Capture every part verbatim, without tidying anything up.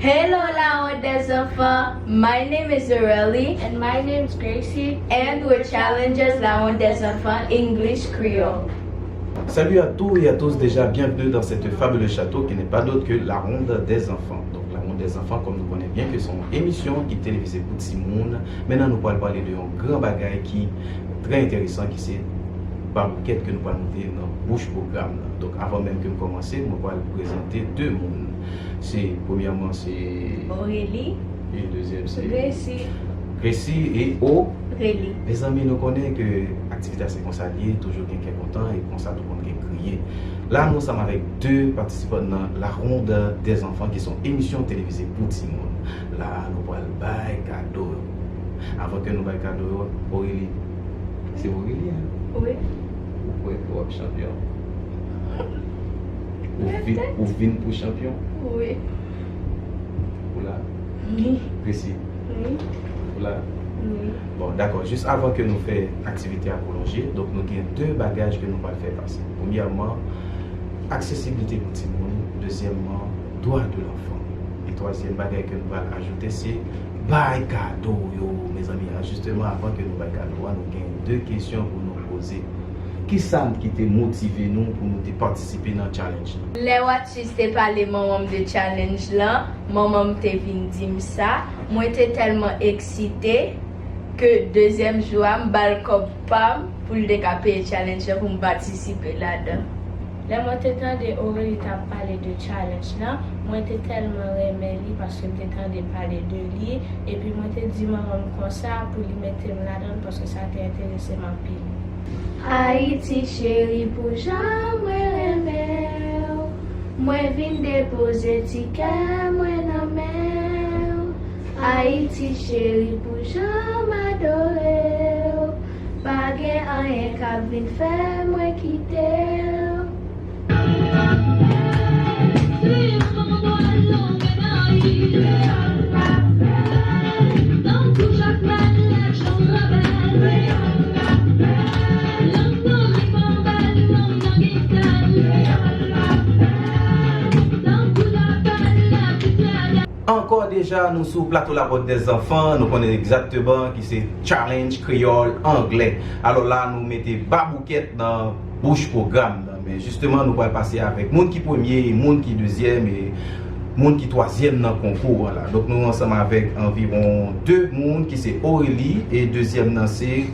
Hello, la honte des enfants. My name is Aurélie. And my name is Gracie. And we're Challengers, la honte des enfants, English Creole. Salut à tous et à tous, déjà bienvenue dans cette fabuleux château qui n'est pas d'autre que la ronde des enfants. Donc la ronde des enfants, comme nous connaissons bien, que c'est une émission qui est télévisée pour Timoun. Maintenant, nous allons parler de un grand bagage qui est très intéressant, qui c'est Babouquette que nous allons monter dans bouche programme. Donc avant même que nous commencions, nous allons présenter deux mondes. Se, premyèman, se Aurélie. E dezyèm, se Gracie. Gracie e Aurélie. Mezanmi, nou konnen ke aktivite a se konsa l ye, toujou gen kè kontan e konsa tou konn gen kriye. La, nou ansanm avèk de patisipan nan La Ronde des Enfants, ki se yon emisyon televize pou timoun. La, nou pral bay kado yo. Avan ke nou bay kado yo, Aurélie. Se Aurélie, hein? Wi. Ou kwè ke w ap chanpyon? Ou vin, ou vin pou chanpyon? Wi. Ou la? Wi. Gracie? Wi. Ou la? Wi. Bon, dakò. Jis avan ke nou fè aktivite a pwolonje, donk nou gen de bagaj ke nou pral fè pase. Premyèman, aksesiblite pou timoun. Dezyèmman, dwa de lanfan. E twazyèm bagay ke nou pral ajoute, se bay kado yo, mezanmi. Jisteman, avan ke nou bay kado a, nou gen de kesyon pou nou poze. Kisa ki te motive nou pou nou te patisipe nan challenge lan? Lè Watchis te pale manman m de challenge lan, manman m te vin di m sa. Mwen te tèlman eksite ke dezyèm jou a, m ba l kòb pa m pou l te ka peye challenge lan pou m patisipe ladan. Lè mwen te tande Aurélie t ap pale de challenge lan, mwen te tèlman renmen li paske m te tande pale de li, epi mwen te di manman m konsa pou li mete m ladan l paske sa te enterese m anpil. Ayiti cheri, pou jan mwen renmen w, mwen vin depoze ti kè mwen nan men w. Ayiti cheri, pou jan m adore w, pa gen anyen k ap vin fè mwen kite w. Ankò deja, nou sou plato La Ronde des Enfants, nou konnen egzakteman ki se Challenge Kreyòl Anglè. Alò la, nou mete Babouquette nan bouch pwogram nan. Men jisteman, nou pral pase avèk moun ki premye, e moun ki dezyèm, e moun ki twazyèm nan konkou an la. Donk, nou ansanm avèk anviwon de moun ki se Aurélie, e dezyèm nan se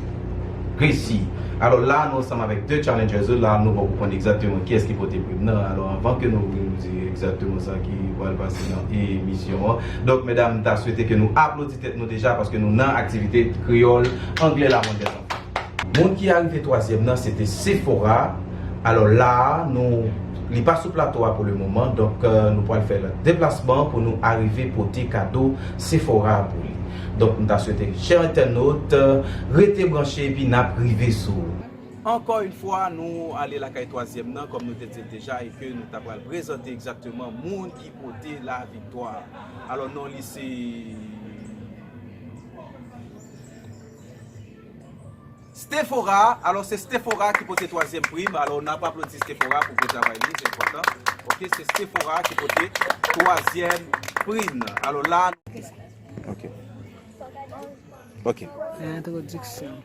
Gracie. Alò la, nou ansanm avèk de challengers yo la, nou poko konn egzakteman kiyès ki pote prim nan. Alò, anvan ke nou vin di egzakteman sa ki pral pase nan emisyon an. Donk, medam, m ta swete ke nou aplodi tèt nou deja, paske nou nan aktivite Kreyòl Anglè La Ronde des Enfants. Moun ki arive twazyèm nan, se te Sephora. Alò la, nou, li pa sou plato a pou le moman, donk, euh, nou pral fè deplasman pou nou arive pote kado Sephora pou li. Donk, m ta swete, chè entènot, euh, rete branche epi n ap rive sou ou. Ankò yon fwa, nou ale lakay twazyèm nan, kòm nou te di l deja, e ke nou ta pral prezante egzakteman moun ki pote laviktwa. Alò, non li se Stephora. Alò, se Stephora ki pote twazyèm prim. Alò, n ap aplodi Stephora pou gwo travay li, se enpòtan. Ok, se Stephora ki pote twazyèm prim. Alò, la. Ok. Ok. Entwodiksyon.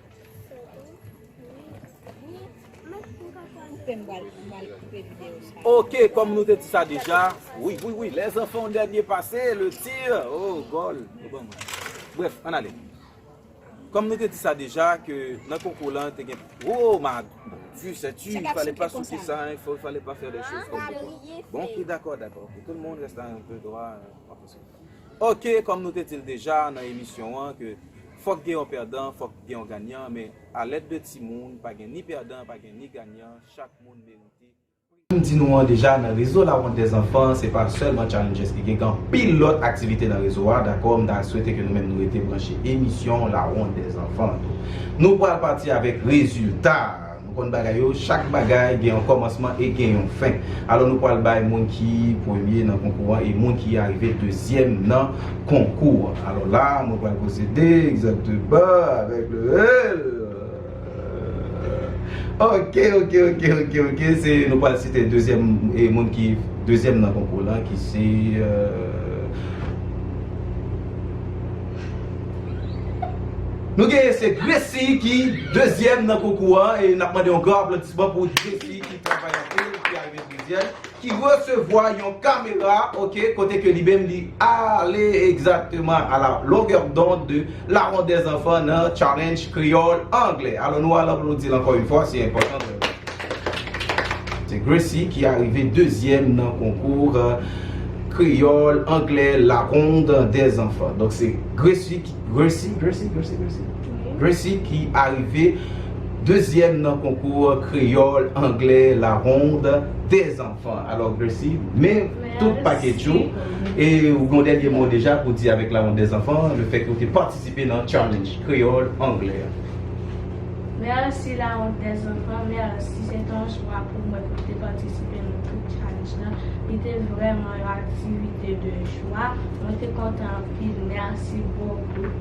Ok, kòm nou te di sa deja, wi, wi, wi, les enfants ont dernier passé, le tir, oh, gòl. Bon, bref, ann ale. Kòm nou te di sa deja, ke nan konkou lan, te gen, oh, ma, Dieu, c'est tu, il fallait pas sauter ça, hein, il faut, il fallait pas faire des choses comme ça. Bon, ok, d'accord, d'accord. Tout le monde reste un peu droit, hein, pas possible. Ok, kòm nou te di l deja nan emisyon an, ke fòk gen yon pèdan, fòk gen yon ganyan, men a lèd de timoun, pa gen ni pèdan, pa gen ni ganyan, chak moun merite. M di nou an deja, nan rezo La Ronde des Enfants, se pa sèlman Challengers ki gen, gen anpil lòt aktivite nan rezo a, dakò, m ta swete ke nou menm nou rete branche emisyon La Ronde des Enfants tou. Nou pral pati avèk rezilta. Nou konn bagay yo, chak bagay gen yon kòmansman e gen yon fen. Alò, nou pral bay moun ki premye nan konkou an e moun ki arive dezyèm nan konkou an. Alò la, nou pral pwosede egzakteman avèk le... Ok, ok, ok, ok, ok. Se, nou pral site dezyèm, e moun ki dezyèm nan konkou lan, ki se, euh, Nou genyen se Gracie ki dezyèm nan konkou an, e n ap mande yon gran aplodisman pou Gracie ki travay anpil, ki arive dezyèm, ki resevwa yon kamera, oke, kote ke li menm li ale egzakteman à la longueur d'onde de la Ronde des Enfants nan Challenge Kreyòl Anglè. Alò, nou al aplodi l ankò yon fwa, se enpòtan. Se Gracie ki arive dezyèm nan konkou, euh, Kreyòl Anglè La Ronde des Enfants. Donk, se Gracie ki, Gracie, Gracie, Gracie, Gracie. Wi. Gracie ki arive dezyèm nan konkou Kreyòl Anglè La Ronde des Enfants. Alò, Gracie, men tout pakèt ou. E ou gen yon dènye mo deja pou di avèk La Ronde des Enfants, le fait que ou te patisipe nan challenge Kreyòl Anglè a. Mèsi La Ronde des Enfants, mèsi. Se te yon jwa pou mwen pou m te patisipe nan tout challenge lan. Li te vrèman yon aktivite de jwa. Mwen te kontan anpil. Mèsi bokou.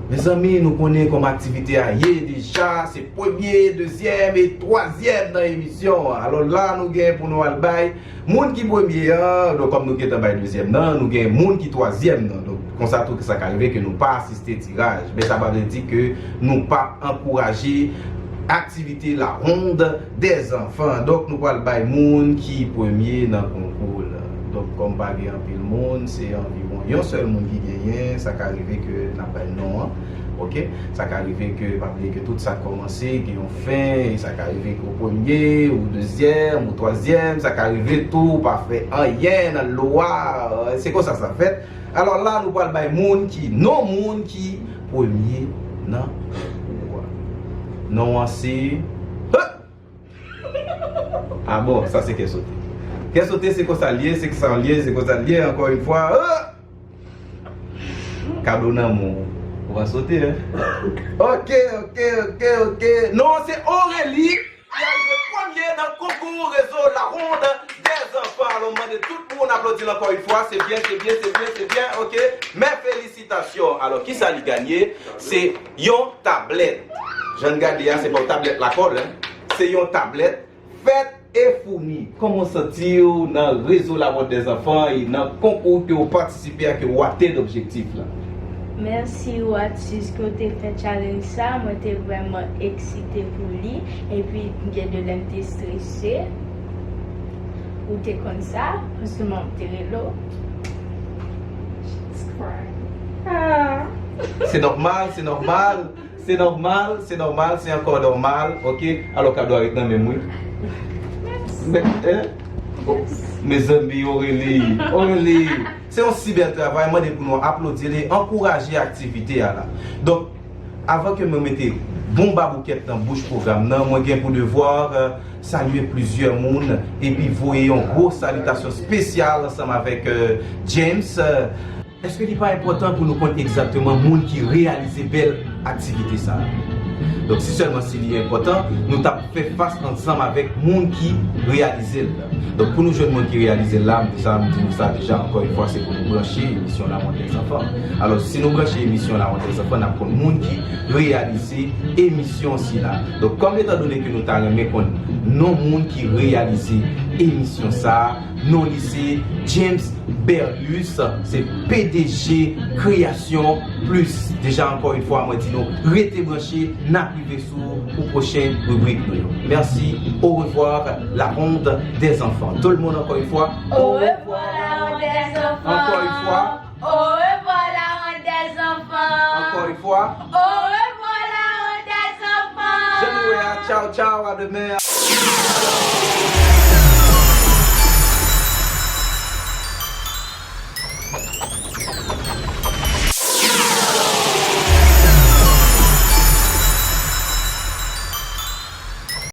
Mezanmi, nou konnen kòman aktivite a ye deja. Se premye, dezyèm e twazyèm nan emisyon an. Alò la, nou gen pou nou al bay moun ki premye an, donk kòm nou gentan bay dezyèm nan, nou gen moun ki twazyèm nan. Donk, konsa tou, sa ka rive ke nou pa asiste tiraj. Men sa pa vle di ke nou p ap ankouraje aktivite La Ronde des Enfants. Donk, nou pral bay moun ki premye nan konkou la. Donk, kòm pa gen anpil moun, se anviwon yon sèl moun ki genyen, sa ka rive ke n ap bay non an. Oke? Sa ka rive ke, pa bliye ke tout sa k kòmanse, gen yon fen, e sa ka rive ke ou premye, ou dezyèm, ou twazyèm, sa ka rive tou, ou pa fè anyen nan lo a, se konsa sa fèt. Alò la, nou pral bay moun ki, non moun ki premye nan konkou a. Non an se, ah bon, sa se kè sote. Kè sote se konsa l ye, se konsa l ye, se konsa l ye, ankò yon fwa. Kado nan men w, ou va sote, hein? Oke, oke, oke, oke. Non, se Aurélie ki arive premye nan konkou rezo La Ronde des Enfants. Alò, m mande tout moun aplodi l ankò yon fwa. Se byen, se byen, se byen, se byen. Oke. Mes félicitations. Alò, kisa li ganye? Se yon tablèt. Jan n gade a, se pa yon tablèt lakòl, hein. Se yon tablèt fèt e founi. Kòman w santi w nan rezo La Ronde des Enfants e nan konkou ke w patisipe a, ke w atenn objektif la? Mèsi Watsis ke w te fè challenge sa, mwen te vrèman eksite pou li, epi gen de lè m te strese. Ou te konn sa, paske manman m te rele w. Ah. Se nòmal, se nòmal. Se nòmal, se nòmal, se ankò nòmal, oke? Alò, kado a ret nan men m, wi. Mèsi. Men, eh? Mezanmi, Aurélie, Aurélie. Se yon si bèl travay, mande pou nou aplodi l e ankouraje aktivite a la. Donk, avan ke mwen mete bon baboukèt nan bouch pwogram nan, mwen gen pou devwa, euh, salye plizyè moun epi voye yon gwo salitasyon espesyal ansanm avèk, euh, James, euh, Èske li pa enpòtan pou nou konn egzakteman moun ki reyalize bèl aktivite sa a? Donk, si sèlman si li enpòtan, nou t ap fè fas ansanm avèk moun ki reyalize l. Donk, pou nou jwenn moun ki reyalize l la, m deja, m di nou sa deja, ankò yon fwa, se pou nou branche emisyon La Ronde des Enfants. Alò, si nou branche emisyon La Ronde des Enfants, n ap konn moun ki reyalize emisyon sila. Donk, kòm etandone ke nou ta renmen konn non moun ki reyalize emisyon sa a, non li se James Berlus, se P D G Kreyasyon Plis. Deja, ankò yon fwa, mwen di nou, rete branche, n ap rive sou ou pou pwochen ribrik nou yo. Mèsi, au revoir, la ronde des enfants. Tout le monde, encore une fois. Au revoir, la ronde des enfants. Encore une fois. Au revoir, la ronde des enfants. Encore une fois. Au revoir, la ronde des enfants. Je vous dis à ciao, ciao, à demain.